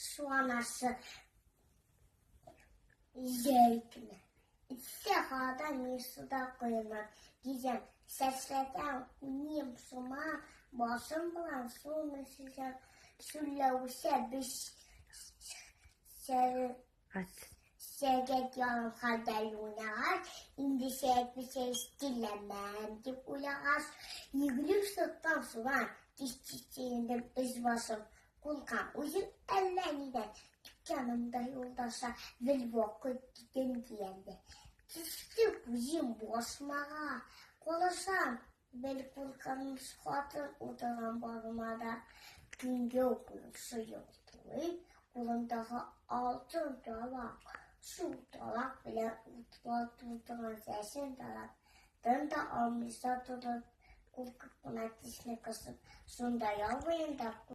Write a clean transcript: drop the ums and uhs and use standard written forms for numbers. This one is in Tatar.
Су анасы җәй көне. Эссе һавада мин суда коенам, гизәм, сәсрәтәм, уйныйм, чумам, башым белән суны сөзәм, сүлләүчә биш сәгать ярым хәлдә юынагач, инде сәгать бишә стилләмәм дип уйлагач, йөгереп чыктым судан, тиз-тиз киендем, өс башым, Куркам үзем әллә нидән, тик янымда юлдаша бер вакыт китәм дигәндә. Төште күзем басмага, карасам, бер куркыныч хатын утырган бармада. Көнгә кояшы ялтырый, кулындагы алтын талак, шул талак белән утка тутырган чәчен тарап, тын да алмыйча торып, куркып кына тешне кысып, шунда яр буенда.